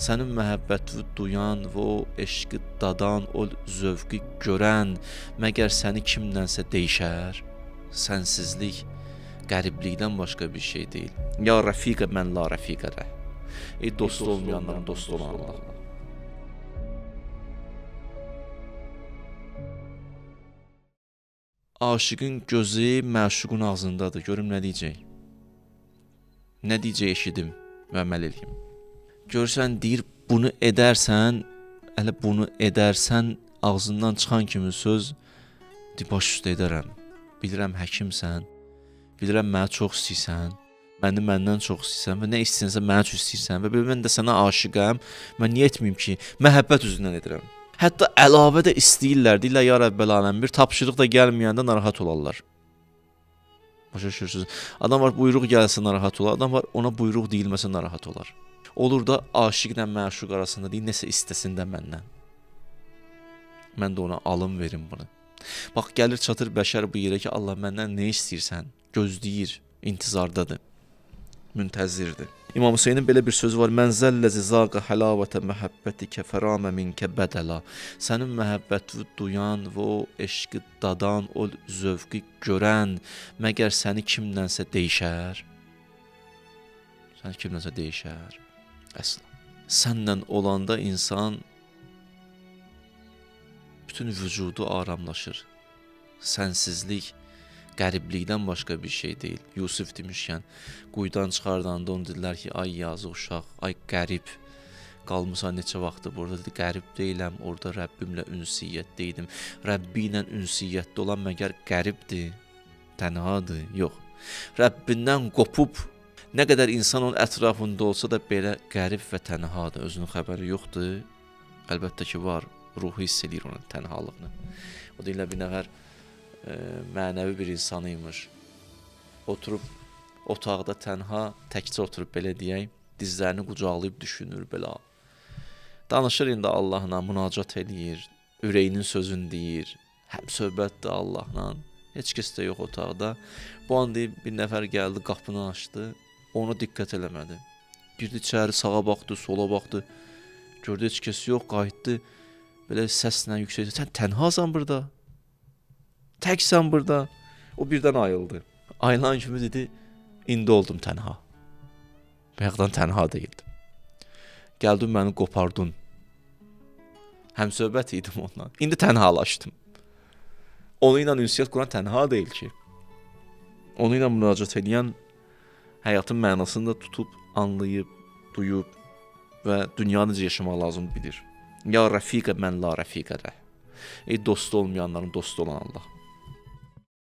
Sənin məhəbbətini duyan və o eşqi dadan, o zövqü görən məgər səni kimdənsə dəyişər? Sənsizlik qəriblikdən başqa bir şey deyil. Ya rəfiqə mən la rəfiqə ləh. Ey dost olmayanların dostu olan Allah. Aşiqin gözü məşuqun ağzındadır. Görüm nə deyəcək. Nə deyəcək eşidim və əməl eləyim. Görsən deyir bunu edərsən, hələ bunu edərsən ağzından çıxan kimi söz deyir, baş üstə edərəm. Bilirəm həkimsən, bilirəm məni çox istəyirsən, məni məndən çox istəyirsən və nə istəyirsə mənə üçün istəyirsən və mən də sənə aşiqəm. Mən niyə etməyim ki? Məhəbbət üzündən edirəm. Hətta əlavə də istəyirlər, deyirlər ya Rəbbəl aləm, bir tapşırıq da gəlməyəndə narahat olarlar. Başa düşürsünüz? Adam var buyruq gəlsə narahat olar, adam var ona buyruq deyilməsə narahat olar. Olur da aşiqlə məşuq arasında deyir, nəsə istəsin də məndən. Mən də ona alım verim bunu. Bax gəlir çatır bəşər bu yerə ki, Allah məndən nə istəyirsən? Gözləyir, intizardadır. Müntəzirdir. İmam Hüseynin belə bir sözü var. Mən zəlləzi zaqa halavətə məhəbbətikə fəramə minkə bədəla. Sənin məhəbbətini duyan və o eşqi dadan, o zövqü görən məgər səni kimdənsə dəyişər? Səni kimdənsə dəyişər? Əsla. Sənlə olanda insan bütün vücudu aramlaşır. Sənsizlik qəriblikdən başqa bir şey deyil. Yusuf demişkən, quyudan çıxardanda onu dedilər ki, ay yazıq uşaq, ay qərib, qalmısan neçə vaxtdır burada. Dedi, qərib deyiləm, orada Rəbbimlə ünsiyyətdə idim. Rəbbi ilə ünsiyyətdə olan məgər qəribdir, tənhadır? Yox. Rəbbindən qopub, nə qədər insan onun ətrafında olsa da belə qərib və tənhadır. Özünün xəbəri yoxdur. Əlbəttə ki, var. Ruhu hiss eləyir onun tənhalığını. O deyirlər, bir nəfər mənəvi bir insan imiş. Oturub otaqda tənha, təkcə oturub belə deyək, dizlərini qucaqlayıb düşünür belə. Danışır indi Allahla, münacat eləyir, ürəyinin sözünü deyir, həm söhbətdir Allahla. Heç kəs də yox otaqda. Bu an deyib bir nəfər gəldi, qapını açdı, ona diqqət eləmədi. Girdi içəri, sağa baxdı, sola baxdı. Gördü heç kəs yox, qayıtdı. Belə səslə yüksək, sən tənhasan burada. Təksən burada. O birdən ayıldı. Ayılan kimi dedi, indi oldum tənha. Bayaqdan tənha deyildim. Gəldin məni qopardın. Həmsöhbət idim ondan. İndi tənhalaşdım. Onu ilə ünsiyyət quran tənha deyil ki. Onu ilə müraciət edən həyatın mənasını da tutub, anlayıb, duyub və dünyanı necə yaşamaq lazım bilir. Ya rəfiqə mən la rəfiqə ləh. Ey dostu olmayanların dostu olan Allah.